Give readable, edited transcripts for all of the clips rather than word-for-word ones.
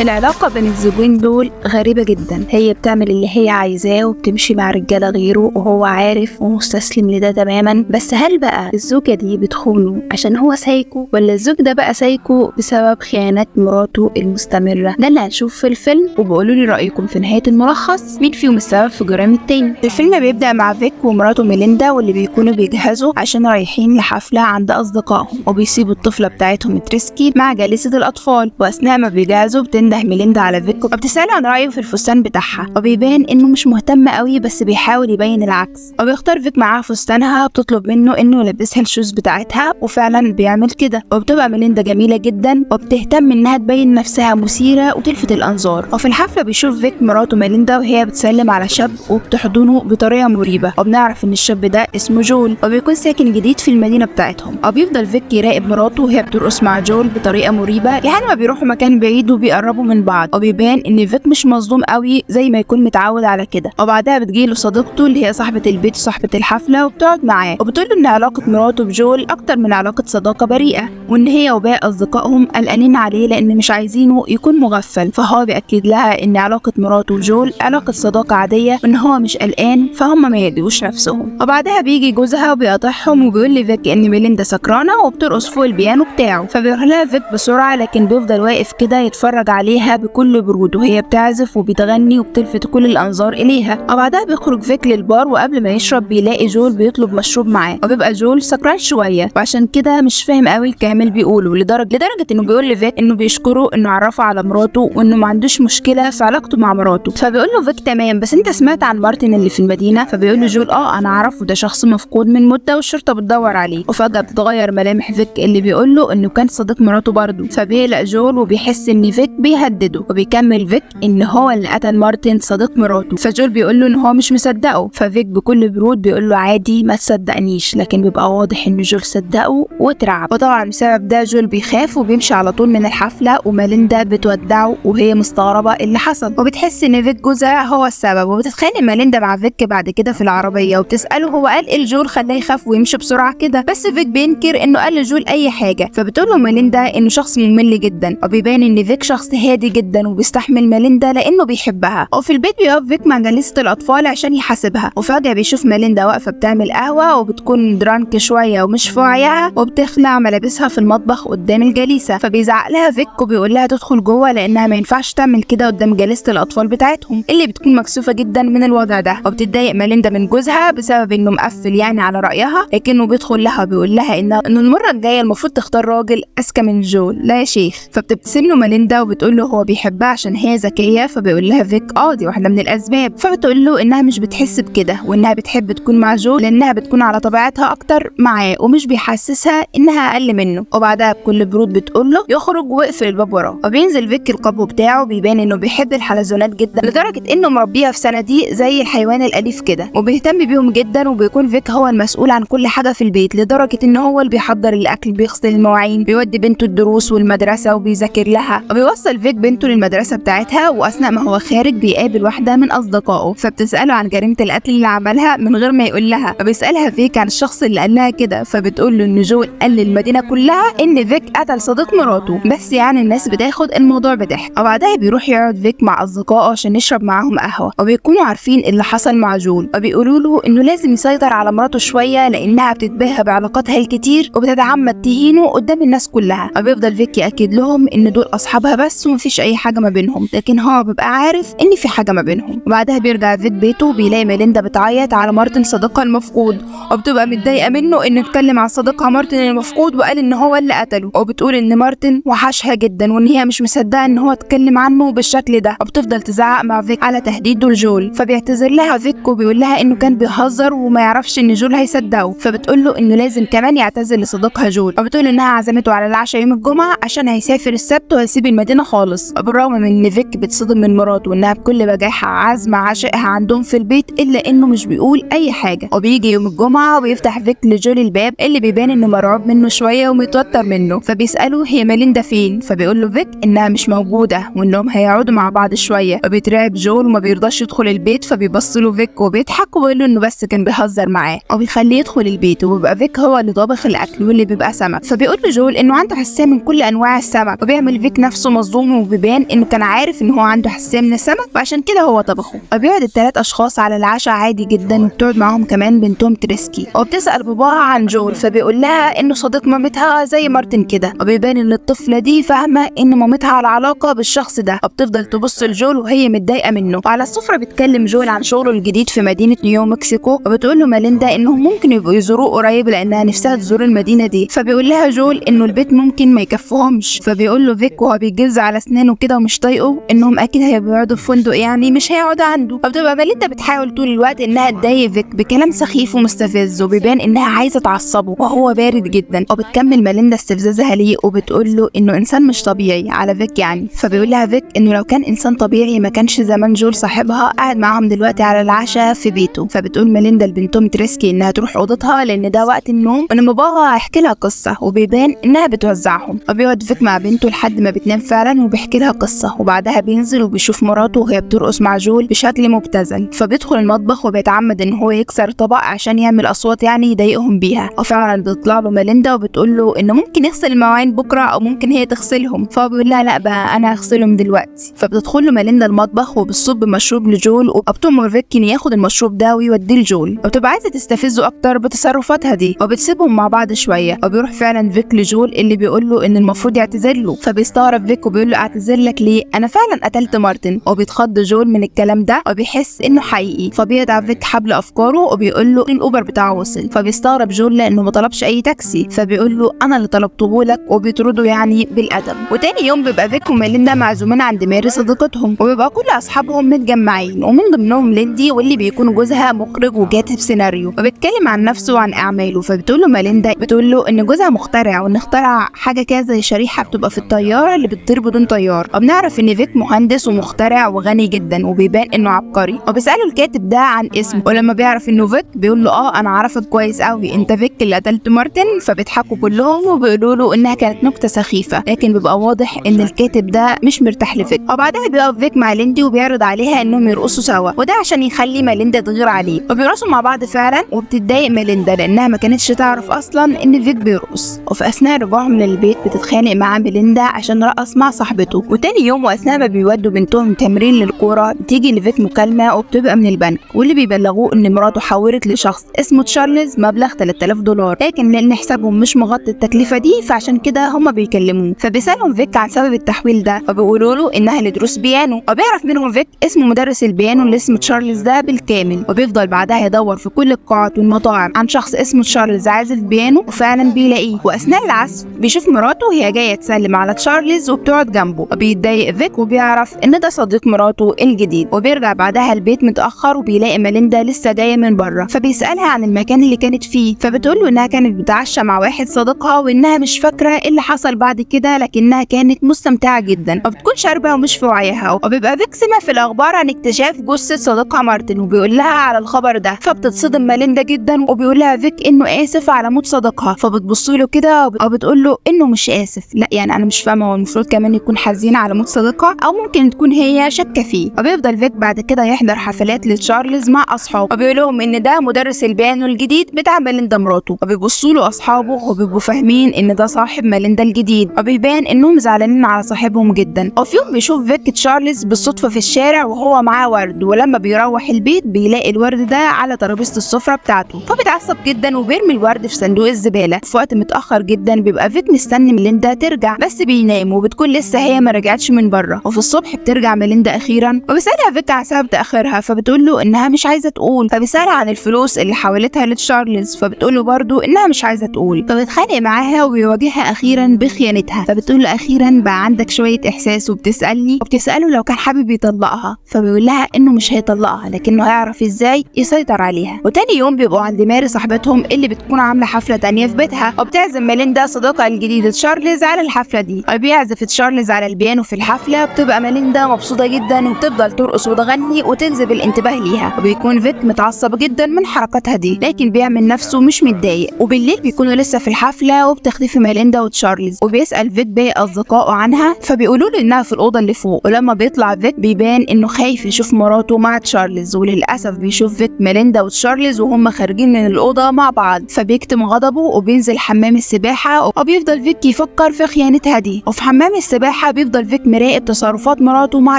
العلاقة بين الزوجين دول غريبة جدا، هي بتعمل اللي هي عايزاه وبتمشي مع رجالة غيره وهو عارف ومستسلم لده تماما. بس هل بقى الزوجة دي بتخونه عشان هو سايكو، ولا الزوج ده بقى سايكو بسبب خيانات مراته المستمرة؟ ده اللي هنشوف في الفيلم، وبقولوا لي رأيكم في نهاية الملخص مين فيهم السبب في جرائم التاني. الفيلم بيبدأ مع فيك ومراته ميليندا واللي بيكونوا بيجهزوا عشان رايحين لحفلة عند أصدقائهم، وبيسيبوا الطفلة بتاعتهم تريسكي مع جليسة الأطفال. وأثناء ما بيجهزوا بتنده ميليندا على فيك وبتسأله عن رأيه في الفستان بتاعها، وبيبان إنه مش مهتم قوي بس بيحاول يبين العكس. وبيختار فيك معاها فستانها، بتطلب منه إنه يلبسها ال shoes بتاعتها وفعلا بيعمل كده. وبتبقى ميليندا جميلة جدا وبتهتم إنها تبين نفسها مثيرة وتلفت الأنظار. وفي الحفلة بيشوف فيك مراته ميليندا وهي بتسلم على شاب وبتحضنه بطريقة مريبة، وبنعرف إن الشاب ده اسمه جول وبيكون ساكن جديد في المدينة بتاعتهم. وبيفضل فيك يراقب مراته وهي بترقص مع جول بطريقة مريبة لحد ما بيروحوا مكان بعيد وبيقربوا من بعض. وبيبان ان فيك مش مصدوم قوي زي ما يكون متعود على كده. وبعدها بتجيله صديقته اللي هي صاحبة البيت وصاحبة الحفلة وبتقعد معاه وبتقول له ان علاقة مراته بجول اكتر من علاقة صداقة بريئة، وان هي وباقي اصدقائهم قلقانين عليه لان مش عايزينه يكون مغفل. فهو بيأكد لها ان علاقة مراته وجول علاقة صداقة عادية وان هو مش قلقان، فهم ما يدوش نفسهم. وبعدها بيجي جوزها وبيقاطعهم وبيقول لفيك ان ميليندا سكرانة وبترقص فوق البيانو بتاعه. فبيروح لها فيك بسرعة لكن بيفضل واقف كده يتفرج عليها بكل برود وهي بتعزف وبتغني وبتلفت كل الانظار اليها. وبعدها بيخرج فيك للبار، وقبل ما يشرب بيلاقي جول بيطلب مشروب معاه، وبيبقى جول سكران شوية وعشان كده مش فاهم قوي الكلام اللي بيقوله، لدرجة انه بيقول لفيك انه بيشكره انه عرفه على مراته وانه ما عندوش مشكلة في علاقته مع مراته. فبيقول له فيك تمام، بس انت سمعت عن مارتن اللي في المدينة؟ فبيقول له جول اه انا اعرفه، ده شخص مفقود من مده والشرطة بتدور عليه. وفجاة بتتغير ملامح فيك اللي بيقول له انه كان صديق مراته برضه. فبيقلق جول وبيحس ان فيك بيهدده، وبيكمل فيك ان هو اللي قتل مارتن صديق مراته. فجول بيقول له ان هو مش مصدقه، ففيك بكل برود بيقول له عادي ما تصدقنيش، لكن بيبقى واضح ان جول صدقه واترعب. وطبعا بسبب ده جول بيخاف وبيمشي على طول من الحفلة، وميليندا بتودعه وهي مستغربه اللي حصل، وبتحس ان فيك جوزها هو السبب. وبتتخانق ميليندا مع فيك بعد كده في العربية وبتساله هو قال ايه لجول خلاه يخاف ويمشي بسرعة كده، بس فيك بينكر انه قال لجول اي حاجة. فبتقول له ميليندا انه شخص ممل جدا، وبيبان ان فيك شخص هادي جدا وبيستحمل ميليندا لانه بيحبها. وفي البيت بيقف فيك مع جليسة الاطفال عشان يحاسبها، وفجاة بيشوف ميليندا واقفة بتعمل قهوة وبتكون drunk شوية ومش في وعيها، وبتخلع ملابسها في المطبخ قدام الجليسه. فبيزعق لها فيك وبيقول لها تدخل جوه لانها ما ينفعش تعمل كده قدام جليسه الاطفال بتاعتهم اللي بتكون مكسوفه جدا من الوضع ده. وبتتضايق ميليندا من جوزها بسبب انه مقفل يعني على رايها، لكنه بيدخل لها وبيقول لها انه المرة الجاية المفروض تختار راجل اذكى من جول، لا يا شيخ. فبتبتسم له ميليندا وبتقول له هو بيحبها عشان هي ذكية. فبيقول لها فيك اه دي واحدة من الاسباب. فبتقول له انها مش بتحس بكده وانها بتحب تكون مع جول لانها بتكون على طبيعتها اكتر معاه ومش بيحسسها انها اقل منه. وبعدها بكل برود بتقول له يخرج ويقفل الباب وراه. وبينزل فيك القبو بتاعه، بيبان انه بيحب الحلزونات جدا لدرجة انه مربيها في صناديق زي الحيوان الاليف كده، وبيهتم بيهم جدا. وبيكون فيك هو المسؤول عن كل حاجة في البيت لدرجة ان هو اللي بيحضر الاكل، بيغسل المواعين، بيودي بنته الدروس والمدرسة وبيذاكر لها. وبيوصل فيك بنته للمدرسة بتاعتها، واثناء ما هو خارج بيقابل واحدة من اصدقائه، فبتساله عن جريمة القتل اللي عملها من غير ما يقول لها. فبيسالها فيك عن الشخص اللي قال لها كده، فبتقول له ان جول قال للمدينة كلها ان فيك قتل صديق مراته، بس يعني الناس بتاخد الموضوع بضحك. وبعدها بيروح يقعد فيك مع اصدقائه عشان يشرب معاهم قهوة، وبيكونوا عارفين اللي حصل مع جول، وبيقولوا له انه لازم يسيطر على مراته شوية لانها بتتباهى بعلاقاتها الكتير وبتتعمد تهينه قدام الناس كلها. وبيفضل فيك ياكد لهم ان دول اصحابها بس ومفيش اي حاجة ما بينهم، لكن هو بيبقى عارف ان في حاجة ما بينهم. وبعدها بيرجع فيك بيته بيلاقي ميليندا بتعيط على مارتن صديقها المفقود، وبتبقى متضايقة منه انه اتكلم عن صديقها مارتن المفقود وقال ان هو اللي قتله، وبتقول ان مارتن وحشها جدا وان هي مش مصدقه ان هو اتكلم عنه بالشكل ده. وبتفضل تزعق مع فيك على تهديده لجول، فبيعتذر لها فيك وبيقول لها انه كان بيهزر وما يعرفش ان جول هيصدقه. فبتقول له انه لازم كمان يعتذر لصديقها جول، وبتقول انها عزمته على العشاء يوم الجمعة عشان هيسافر السبت وهيسيب المدينة خالص. وبالرغم من ان فيك بتصدم من مراته وانها بكل بجاحه عازمة عشقها عندهم في البيت، الا انه مش بيقول اي حاجة. وبيجي يوم الجمعة وبيفتح فيك لجول الباب اللي بيبان انه مرعوب منه شوية ومتوتر منه. فبيساله هي ميليندا فين؟ فبيقول له فيك انها مش موجودة وانهم هيقعدوا مع بعض شوية. وبيترعب جول وما بيرضاش يدخل البيت، فبيبص له فيك وبيضحك وبيقول له انه بس كان بيهزر معاه، وبيخليه يدخل البيت. وبيبقى فيك هو اللي طابخ الاكل واللي بيبقى سمك. فبيقول له جول انه عنده حساسية من كل انواع السمك، وبيعمل فيك نفسه مصدوم اللحوم، وبيبان انه كان عارف ان هو عنده حساسية من السمك وعشان كده هو طبخه. وبيقعد الثلاث اشخاص على العشاء عادي جدا، وبتقعد معاهم كمان بنتهم تريسكي، وبتسال باباها عن جول فبيقول لها انه صديق مامتها زي مارتن كده. وبيبان ان الطفلة دي فاهمه ان مامتها على علاقة بالشخص ده، وبتفضل تبص لجول وهي متضايقة منه. وعلى السفرة بيتكلم جول عن شغله الجديد في مدينة نيو مكسيكو، وبتقول له ماليندا انهم ممكن يبقوا يزوروه قريب لانها نفسها تزور المدينة دي. فبيقول لها جول انه البيت ممكن ما يكفيهمش، فبيقول له فيك وهو بيجز على اسنانه كده ومش طايقة انهم اكيد هيقعدوا في فندق يعني مش هيقعدوا عنده. فبتبقى ماليندا بتحاول طول الوقت انها تضايق فيك بكلام سخيف ومستفز، وبيبان انها عايزه تعصبه وهو بارد جدا. وبتكمل ماليندا استفزازها ليه وبتقول له انه انسان مش طبيعي على فيك يعني. فبيقول لها فيك انه لو كان انسان طبيعي ما كانش زمان جول صاحبها قاعد معاهم دلوقتي على العشاء في بيته. فبتقول ماليندا لبنتهم تريسكي انها تروح اوضتها لان ده وقت النوم وان باباها هيحكي لها قصة، وبيبان انها بتوزعهم. وبيقعد فيك مع بنته لحد ما بتنام فعلا وبيحكي لها قصة، وبعدها بينزل وبيشوف مراته وهي بترقص مع جول بشكل مبتذل. فبيدخل المطبخ وبيتعمد ان هو يكسر طبق عشان يعمل اصوات يعني يضايقهم بيها. وفعلا بتطلع له ماليندا وبتقول له انه ممكن يغسل المواعين بكره او ممكن هي تغسلهم، فبيقول لها لا بقى انا هغسلهم دلوقتي. فبتدخل له ماليندا المطبخ وبتصب مشروب لجول، وبتأمر فيك ان ياخد المشروب ده ويوديه لجول، وبتبقى عايزه تستفزه اكتر بتصرفاتها دي. وبتسيبهم مع بعض شوية، وبيروح فعلا فيك لجول اللي بيقول له ان المفروض يعتذر له. فبيستغرب فيك وبيقول له اعتذر لك ليه؟ انا فعلا قتلت مارتن. وبيتخض جول من الكلام ده وبيحس انه حقيقي، فبيضع فيك حبل افكاره وبيقول له الاوبر بتاعه وصل. فبيستغرب جول لانه ما طلبش اي تاكسي، فبيقول له انا اللي طلبته لك، وبيطرده يعني بالادب. وتاني يوم بيبقى فيك وميليندا معزومين عند ماري صديقتهم، وبيبقى كل اصحابهم متجمعين ومن ضمنهم ليندي واللي بيكون جوزها مخرج وكاتب سيناريو، وبيتكلم عن نفسه وعن اعماله. فبتقول له ميليندا بتقول له ان جوزها مخترع وان اخترع حاجة كده زي شريحة بتبقى في الطيارة اللي بتطير بدون طيار. وبنعرف ان فيك مهندس ومخترع وغني جدا وبيبان انه عبقري. وبيساله الكاتب ده عن اسمه، ولما بيعرف انه فيك بيقول له اه انا عارفك كويس قوي، انت فيك اللي قتلت مارتن. فبيضحكوا كلهم وبيقولوا له انها كانت نكتة سخيفة، لكن بيبقى واضح ان الكاتب ده مش مرتاح لفيك. وبعدها بيقف فيك مع ليندي وبيعرض عليها انهم يرقصوا سوا، وده عشان يخلي ميليندا تغير عليه. وبيرقصوا مع بعض فعلا، وبتتضايق ميليندا لانها ما كانتش تعرف اصلا ان فيك بيرقص. وفي اثناء رجوعهم للبيت بتتخانق مع ميليندا عشان رقص مع صاحبته. وتاني يوم واثناء ما بيودوا بنتهم تمرين للكورة بتيجي لفيك مكالمة وبتبقى من البنك، واللي بيبلغوه ان مراته حولت لشخص اسمه تشارلز مبلغ 3000 دولار، لكن لان حسابهم مش مغطي التكلفة دي فعشان كده هما بيكلموه. فبيسالهم فيك عن سبب التحويل ده، وبيقولوا له انها لدروس بيانو. وبيعرف منهم فيك اسم مدرس البيانو اللي اسمه تشارلز ده بالكامل، وبيفضل بعدها يدور في كل القاعات والمطاعم عن شخص اسمه تشارلز عازف بيانو، وفعلا بيلاقيه. واثناء العزف بيشوف مراته وهي جاية تسلم على تشارلز وبتقعد جنبه، وبيتضايق فيك وبيعرف ان ده صديق مراته الجديد. وبيرجع بعدها البيت متاخر وبيلاقي ميليندا لسه جاية من بره، فبيسالها عن المكان اللي كانت فيه، فبتقول له انها كانت بتتعشى مع واحد صديقها وانها مش فاكره ايه اللي حصل بعد كده، لكنها كانت مستمتعه جدا وبتكون شاربه ومش في وعيها. وبيبقى فيك سمع في الاخبار عن اكتشاف جثة صديقها مارتن وبيقول لها على الخبر ده، فبتتصدم ميليندا جدا وبيقول لها فيك انه اسف على موت صديقها. فبتبص له كده وبتقول له انه مش اسف، لا يعني انا مش فاهمه هو المفروض كمان يكون حزين على موت صديقها او ممكن تكون هي شاكه فيه. وبيفضل فيك بعد كده يحضر حفلات لتشارلز مع اصحابه، وبيقول لهم ان ده مدرس البيانو الجديد بتاع ميليندا مراته. وبيبصوا له اصحابه وبيبقوا فاهمين ان ده صاحب ميليندا الجديد، وبيبان انهم زعلانين على صاحبهم جدا. وفي يوم بيشوف فيك تشارلز بالصدفة في الشارع وهو معاه ورد، ولما بيروح البيت بيلاقي الورد ده على ترابيزة السفرة بتاعته، فبيتعصب جدا وبيرمي الورد في صندوق الزبالة. في وقت متاخر جدا بيبقى فيك مستني ميليندا ترجع، بس بينام وبتكون لسه هي ما رجعتش من بره. وفي الصبح بترجع ميليندا اخيرا وبيسالها فيك عن سبب تاخيرها، فبتقول له انها مش عايزه تقول. فبيسالها عن الفلوس اللي حولتها لتشارلز، فبتقول له برضه انها مش عايزه تقول. فبيتخانق معاها وبيواجهها اخيرا بخيانتها، فبتقول له اخيرا بقى عندك شوية احساس وبتسالني، وبتساله لو كان حابب يطلقها، فبيقول لها انه مش هيطلقها لكنه هيعرف ازاي يسيطر عليها. وتاني يوم بيبقوا عند ماري صاحبتهم اللي بتكون عامله حفلة تانية في بيتها، وبتعزم ميليندا صديقها الجديد تشارلز على الحفلة دي. وبيعزف تشارلز على البيانو في الحفلة، بتبقى ميليندا مبسوطة جدا وبتفضل ترقص وتغني وتجذب الانتباه ليها. وبيكون فيك متعصب جدا من حركاتها دي، لكن بيعمل نفسه مش متضايق. وبالليل بيكونوا لسه في الحفلة وبتختفي ميليندا وتشارلز، وبيسال فيك باقي اصدقائه عنها، فبيقولوا له انها في الاوضة اللي فوق. ولما بيطلع فيك بيبان انه خايف يشوف مراته مع تشارلز، وللاسف بيشوف فيك ميليندا وتشارلز وهم خارجين من الاوضة مع بعض، فبيكتم غضبه وبينزل حمام السباحة، وبيفضل فيك يفكر في خيانتها دي. وفي حمام السباحة السباحة بيفضل فيك مراقب تصرفات مراته مع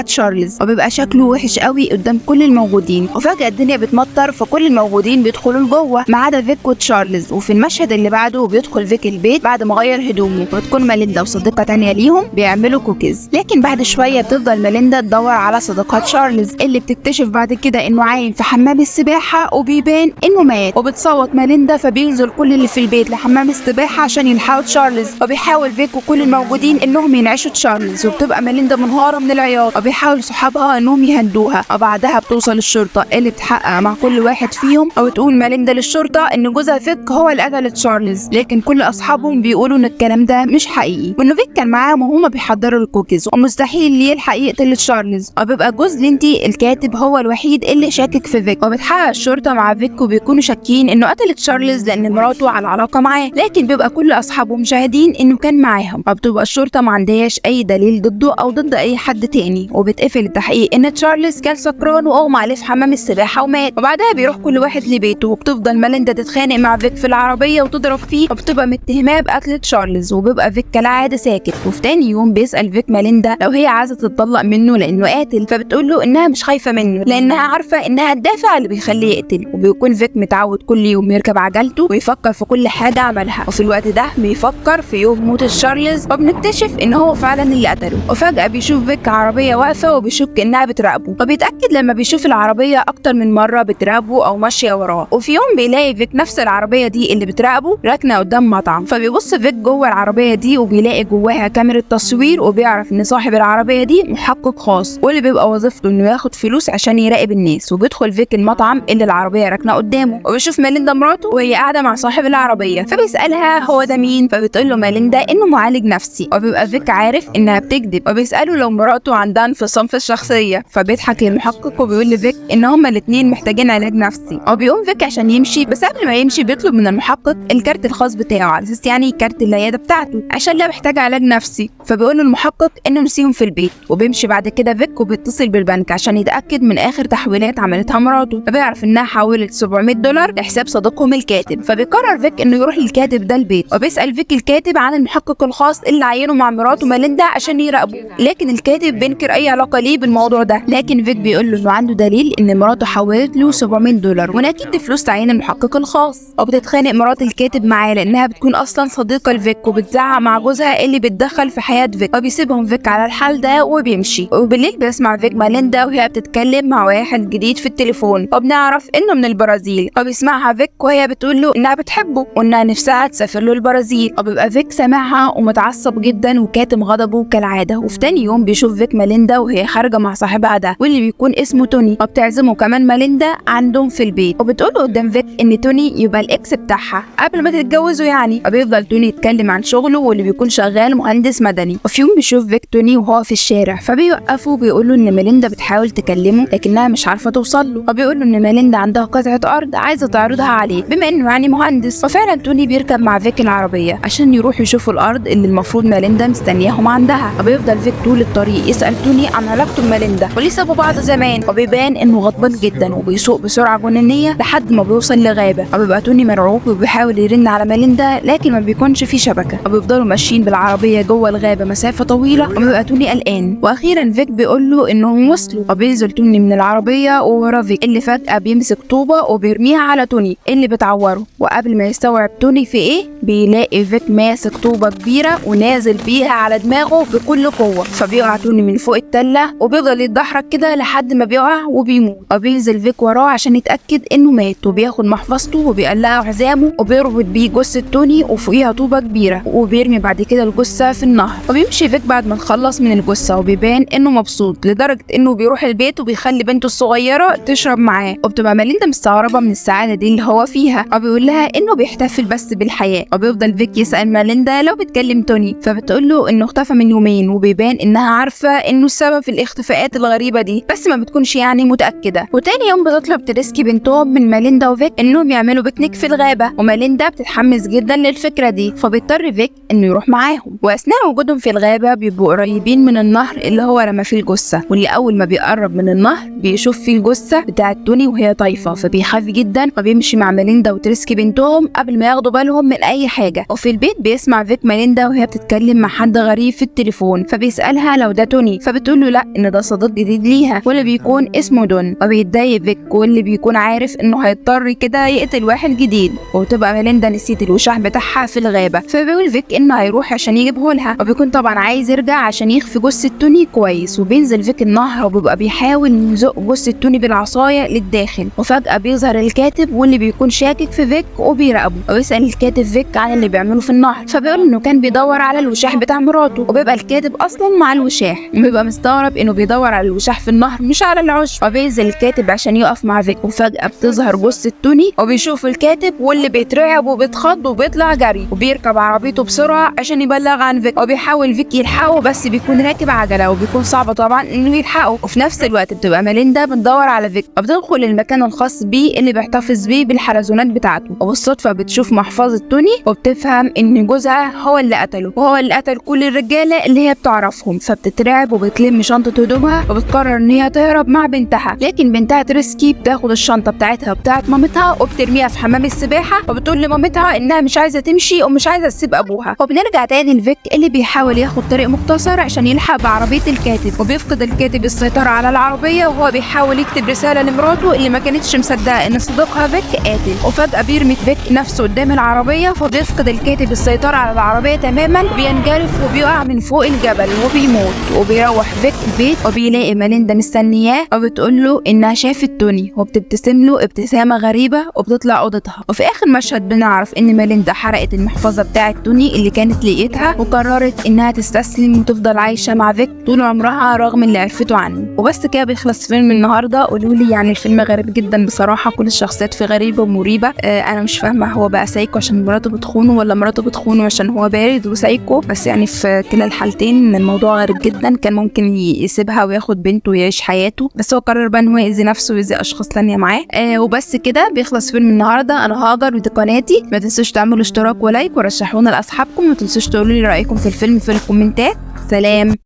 تشارلز، وبيبقى شكله وحش قوي قدام كل الموجودين. وفجاة الدنيا بتمطر، فكل الموجودين بيدخلوا لجوه ما عدا فيك وتشارلز. وفي المشهد اللي بعده بيدخل فيك البيت بعد ما غير هدومه، وتكون ماليندا وصديقه تانية ليهم بيعملوا كوكيز. لكن بعد شوية بتفضل ماليندا تدور على صديقها تشارلز، اللي بتكتشف بعد كده انه عايم في حمام السباحة وبيبان انه مات. وبتصوت ماليندا، فبينزل كل اللي في البيت لحمام السباحة عشان يلحقوا تشارلز. وبيحاول فيك وكل الموجودين انهم ينعشوا تشارلز، وبتبقى ماليندا منهاره من العياط، وبيحاول صحابها انهم يهدوها. وبعدها بتوصل الشرطة اللي بتحقق مع كل واحد فيهم، او تقول ماليندا للشرطة ان جوزها فيك هو اللي قتل تشارلز، لكن كل اصحابهم بيقولوا ان الكلام ده مش حقيقي، وانه فيك كان معاهم وهما بيحضروا الكوكيز ومستحيل يلحق يقتل تشارلز. وبيبقى جوز ليندي الكاتب هو الوحيد اللي شاكك في فيك، وبتحقق الشرطة مع فيك وبيكونوا شاكين انه قتل تشارلز لان مراته على علاقة معاه، لكن بيبقى كل اصحابه مشاهدين انه كان معاهم. وبتبقى الشرطة ما عندهاش اي دليل ضده او ضد اي حد تاني، وبتقفل التحقيق ان تشارلز كان سكران واغمى عليه في حمام السباحة ومات. وبعدها بيروح كل واحد لبيته، وبتفضل ماليندا تتخانق مع فيك في العربية وتضرب فيه، وبتبقى متهماه بقتل تشارلز، وبيبقى فيك كالعادة ساكت. وفي تاني يوم بيسال فيك ماليندا لو هي عايزه تتطلق منه لانه قاتل، فبتقول له انها مش خايفة منه لانها عارفه انها الدافع اللي بيخليه يقتل. وبيكون فيك متعود كل يوم يركب عجلته ويفكر في كل حاجة عملها، وفي الوقت ده بيفكر في يوم موت تشارلز، وبنكتشف ان هو فعلا اللي قتله. وفجاة بيشوف فيك عربية واقفة وبيشك انها بتراقبه، وبيتاكد لما بيشوف العربية اكتر من مرة بتراقبه او ماشية وراه. وفي يوم بيلاقي فيك نفس العربية دي اللي بتراقبه راكنه قدام مطعم، فبيبص فيك جوه العربية دي وبيلاقي جواها كاميرا تصوير، وبيعرف ان صاحب العربية دي محقق خاص واللي بيبقى وظيفته انه ياخد فلوس عشان يراقب الناس. وبيدخل فيك المطعم اللي العربية راكنه قدامه، وبيشوف ماليندا مراته وهي قاعدة مع صاحب العربية، فبيسالها هو ده مين، فبتقول له ماليندا انه معالج نفسي. وبيبقى فيك عارف انها بتكذب، وبيساله لو مراته عندها انفصام في الشخصية، فبيضحك المحقق وبيقول لفيك ان هما الاثنين محتاجين علاج نفسي. وبيقوم فيك عشان يمشي، بس قبل ما يمشي بيطلب من المحقق الكارت الخاص بتاعه على اساس يعني كارت العيادة بتاعته عشان لو احتاج علاج نفسي، فبيقول له المحقق انه نسيهم في البيت. وبيمشي بعد كده فيك وبيتصل بالبنك عشان يتاكد من اخر تحويلات عملتها مراته، فبيعرف انها حولت $700 لحساب صديقهم الكاتب. فبيقرر فيك انه يروح للكاتب ده البيت، وبيسال فيك الكاتب عن المحقق الخاص اللي عينه مع مراته ماليندا عشان يراقبه، لكن الكاتب بينكر اي علاقة ليه بالموضوع ده. لكن فيك بيقول له انه عنده دليل ان مراته حولت له $700 وان اكيد دي فلوس تعيين المحقق الخاص. وبتتخانق مرات الكاتب معاه لانها بتكون اصلا صديقه لفيك، وبتزعق مع جوزها اللي بيتدخل في حياة فيك، وبيسيبهم فيك على الحال ده وبيمشي. وبالليل بيسمع فيك ماليندا وهي بتتكلم مع واحد جديد في التليفون، وبنعرف انه من البرازيل. وبيسمعها فيك وهي بتقول له انها بتحبه وانها نفسها تسافر له البرازيل، وبيبقى فيك سامعها ومتعصب جدا وكاتم غضبه كالعادة. وفي تاني يوم بيشوف فيك ماليندا وهي خارجه مع صاحبها ده واللي بيكون اسمه توني، وبتعزمه كمان ماليندا عندهم في البيت، وبتقول له قدام فيك ان توني يبقى ال ex بتاعها قبل ما تتجوزوا يعني. وبيفضل توني يتكلم عن شغله واللي بيكون شغال مهندس مدني. وفي يوم بيشوف فيك توني وهو في الشارع، فبيوقفه وبيقول له ان ماليندا بتحاول تكلمه لكنها مش عارفه توصل له، وبيقول له ان ماليندا عندها قطعه ارض عايزه تعرضها عليه بما انه يعني مهندس. وفعلا توني بيركب مع فيك العربية عشان يروحوا يشوفوا الارض اللي المفروض ماليندا مستنياهم عندها. وبيفضل فيك طول الطريق يسال توني عن علاقته بماليندا وليه سابوا بعض زمان، وبيبان انه غضبان جدا وبيسوق بسرعة جنونيه لحد ما بيوصل لغابه. وبيبقى توني مرعوب وبيحاول يرن على ماليندا لكن ما بيكونش في شبكة، وبيفضلوا ماشيين بالعربية جوه الغابة مسافة طويلة، وبيبقى توني قلقان. واخيرا فيك بيقول له انهم وصلوا، وبينزل توني من العربية وورا فيك اللي فجاة بيمسك طوبة وبيرميها على توني اللي بتعوره. وقبل ما يستوعب توني في ايه بيلاقي فيك ماسك طوبة كبيرة ونازل بيها على دماغه بكل قوة، فبيقع توني من فوق التلة وبيفضل يتدحرج كده لحد ما بيقع وبيموت. وبينزل فيك وراه عشان يتاكد انه مات، وبياخد محفظته وبيقلعه حزامه وبيربط بيه جثة توني وفوقيها طوبة كبيرة، وبيرمي بعد كده الجثة في النهر. وبيمشي فيك بعد ما تخلص من الجثة، وبيبان انه مبسوط لدرجة انه بيروح البيت وبيخلي بنته الصغيرة تشرب معاه. وبتبقى ماليندا مستغربه من السعادة دي اللي هو فيها، وبيقول لها انه بيحتفل بس بالحياة. وبيفضل فيك يسال ماليندا لو بتكلم توني، فبتقول له انه اختفى من يومين، وبيبان انها عارفه انه السبب في الاختفاءات الغريبة دي بس ما بتكونش يعني متاكدة. وتاني يوم بتطلب تريسكي بنتهم من ماليندا وفيك انهم يعملوا بيكنيك في الغابة، وماليندا بتتحمس جدا للفكرة دي، فبيضطر فيك انه يروح معاهم. واثناء وجودهم في الغابة بيبقوا قريبين من النهر اللي هو رمى فيه الجثة، واللي اول ما بيقرب من النهر بيشوف فيه الجثة بتاعه توني وهي طايفة، فبيخاف جدا وبيمشي مع ماليندا وتريسكي بنتهم قبل ما ياخدوا بالهم من اي حاجة. وفي البيت بيسمع فيك ماليندا وهي بتتكلم مع حد غريب في التليفون، فبيسالها لو ده توني، فبتقول له لا ان ده صديق جديد ليها واللي بيكون اسمه دون. وبيتضايق فيك واللي بيكون عارف انه هيضطر كده يقتل واحد جديد، وبتبقى ميليندا نسيت الوشاح بتاعها في الغابة، فبيقول فيك انه هيروح عشان يجيبه لها، وبيكون طبعا عايز يرجع عشان يخفي جثة توني كويس. وبينزل فيك النهر وبيبقى بيحاول يزق جثة توني بالعصايه للداخل، وفجاة بيظهر الكاتب واللي بيكون شاكك في فيك وبيراقبه، وبيسال الكاتب فيك عن اللي بيعمله في النهر، فبيقول انه كان بيدور على الوشاح بتاع مراته، وبيبقى الكاتب اصلا مع الوشاح، وبيبقى مستغرب انه بيدور على الوشاح في النهر مش على العشب. وبينزل الكاتب عشان يقف مع فيك، وفجاة بتظهر جثة توني، وبيشوف الكاتب واللي بيترعب وبيتخض وبيطلع جري، وبيركب عربيته بسرعة عشان يبلغ عن فيك، وبيحاول فيك يلحقه بس بيكون راكب عجله وبيكون صعب طبعا انه يلحقه. وفي نفس الوقت بتبقى ميليندا بتدور على فيك، وبتدخل المكان الخاص بيه اللي بيحتفظ بيه بالحلزونات بتاعته، وبالصدفه بتشوف محفظة توني وبتفهم ان جوزها هو اللي قتله، وهو اللي قتل كل الرجالة اللي هي بتعرفهم، فبتترعب وبتلم شنطه هدومها وبتقرر ان هي تهرب مع بنتها، لكن بنتها تريسكي بتاخد الشنطة بتاعتها وبتاعت مامتها وبترميها في حمام السباحة، وبتقول لمامتها انها مش عايزه تمشي ومش عايزه تسيب ابوها. وبنرجع تاني لفيك اللي بيحاول ياخد طريق مختصر عشان يلحق بعربيه الكاتب، وبيفقد الكاتب السيطرة على العربية وهو بيحاول يكتب رسالة لمراته اللي ما كانتش مصدقه ان صديقها فيك قاتل. وفجاة بيرمي فيك نفسه قدام العربية، فبيفقد الكاتب السيطرة على العربية تماما، بينجرف وبيقع من فوق الجبل وبيموت. وبيروح فيك البيت وبيلاقي ميليندا مستنياه، وبتقول له انها شافت توني، وبتبتسم له ابتسامة غريبة وبتطلع اوضتها. وفي اخر مشهد بنعرف ان ميليندا حرقت المحفظة بتاعه توني اللي كانت لقيتها، وقررت انها تستسلم وتفضل عايشه مع فيك طول عمرها رغم اللي عرفته عنه. وبس كده بيخلص فيلم النهارده. قولوا لي يعني الفيلم غريب جدا بصراحة، كل الشخصيات فيه غريبة ومريبه. انا مش فاهمه هو بقى سايكو عشان مراته بتخونه ولا مراته بتخونه عشان هو بارد وسايكو، بس يعني في كلا الحالتين الموضوع غريب جدا. كان ممكن يسيبها وياخد بنته ويعيش حياته، بس هو قرر بقى ان هو يأذي نفسه ويأذي اشخاص تانية معاه. وبس كده بيخلص فيلم النهارده. انا هاجر ودي قناتي، ما تنسوش تعملوا اشتراك و like ورشحونا لاصحابكم، وما تنسوش تقولوا لي رايكم في الفيلم في الكومنتات. سلام.